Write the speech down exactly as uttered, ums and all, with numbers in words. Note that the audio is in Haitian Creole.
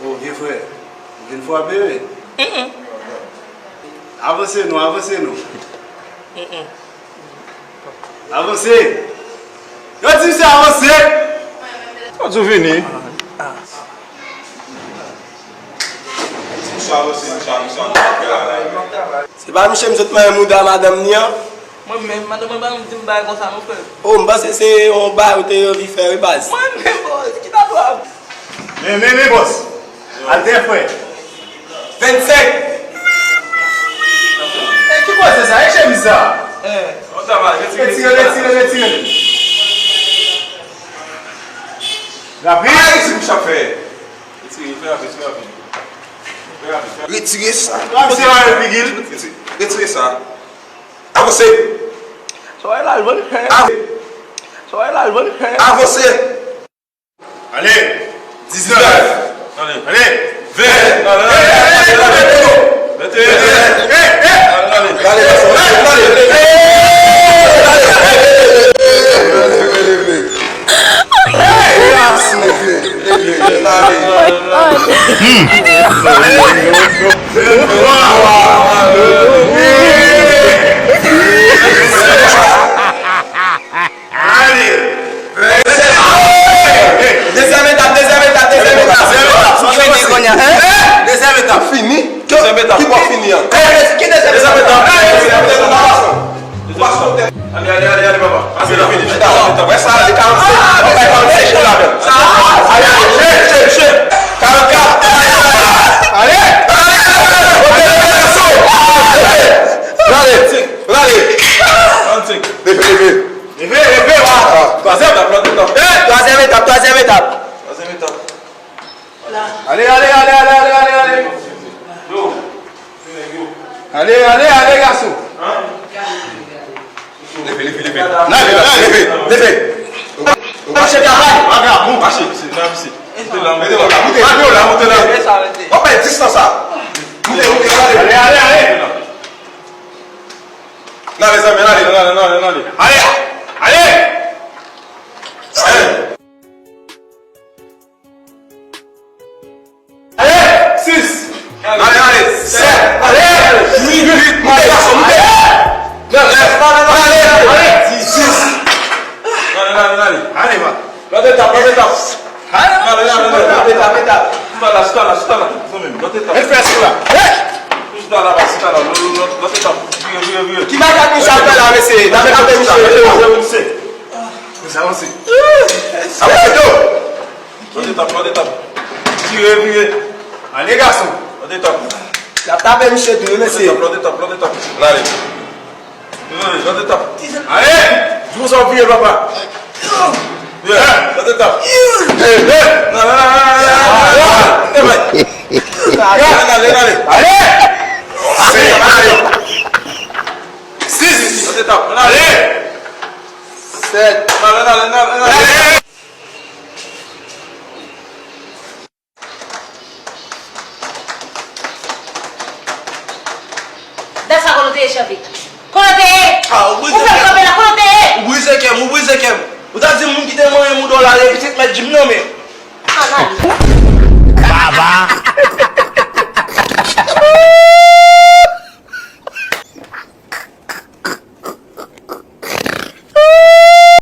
O, vye frè, ou vin frape, wi. Mm-mm. Avanse non, avanse non. Mm-mm. Avanse! Yo di misye avanse! Yo di w vini. Se pa misye m sot manyen mouda madanm ni an? Mwen menm, madanm mwen pa janm di m bagay konsa non, frè. O, m panse se yon bagay ou te anvi fè, wi, baz. Mwen menm, bòs, ki ta dwa. Men, men, men, bòs. Al dèyè, frè. Vennsenk. E ki koze sa? E chemiz sa? Retire, retire, retire. Rapid. Ay, se m ap fè. Retire, fè rapid, fè rapid. Fè rapid, fè rapid. Retire sa. Misye la, figi l. Retire, retire sa. Avanse. Sa w la, l vann pè. Avanse. Sa w la, l vann pè. Avanse. Ale! Diznèf! Ale! Ale! Ven! Ale, ale, ale, ale, ale! Venteyen! Ale, ale! Ale, gason, ale, ale! Leve, leve, leve! Leve, leve, leve! Ale! Ale! Dezyèm etap, dezyèm etap, dezyèm etap. Fini kounye a, hein? Dezyèm etap. Fini? Dezyèm etap. Ki bò fini an? Ki dezyèm etap? Ale, ale, ale, ale, papa. Pase la. Dezyèm etap. Wè sa, se karannsenk. Wè karannsenk la menm. Ale, ale, ale, ale, ale. Karannkat. Ale. Ale. Ale. Leve, leve. Leve, leve, wa. Twazyèm etap, lòt etap. Eh, twazyèm etap, twazyèm etap. Twazyèm etap. Ale, ale, ale, ale, ale, ale, ale. Yo. Ale, ale, ale, gason. Hein? Leve, leve, leve. Leve, leve, leve. Mache travay. Vagabon. Mache, misye. Nan, misye. Moute la, moute la. Moute la, moute la. W ap bay dis nan sa. Moute, moute, ale. Ale, ale, ale. Nan, mezanmi, nan ale, nan ale, nan ale, nan ale. Ale! Ale! Ale! Sis! Ale, ale! Sèt! Ale! Uit! Uit! Moute, gason, moute! Nèf! Ale! Ale! Dis! Ale, ale, ale! Ale, va! Lòt etap, lòt etap! Ale, ale, ale, ale! Lòt etap, etap! Chita la, chita la, chita la! Lòt etap! Fè sou la! Chita la, chita la! Lòt, lòt, lòt etap! Vire, vire, vire! Ki bagay misye ap fè la, mesye? N ap frape misye, mesye! Avanse, avanse! Avanse, do! Lòt etap, lòt etap! Vire, vire! Ale, gason! Lòt etap! N ap tape misye tou, wi, mesye! Lòt etap, lòt etap, lòt etap! N ale! Lòt etap. Ale! Di konsa w vire, papa. Lòt etap. Non, non, non, non, non, non. Ale, ale, ale. Ale! Sis. Lòt etap. Ale! Sèt. Non, non, non, non, non, non. Dat sa kote w te ye, Chanpik? Kote w te ye? Ah, ou brize kè m. Ou fè kanpe la, kote w te ye? Ou brize kè m, ou brize kè m. Ou ta di m moun ki te manyen mouda w la, e pitit mèt jim nan men. Ah, nan. Baba.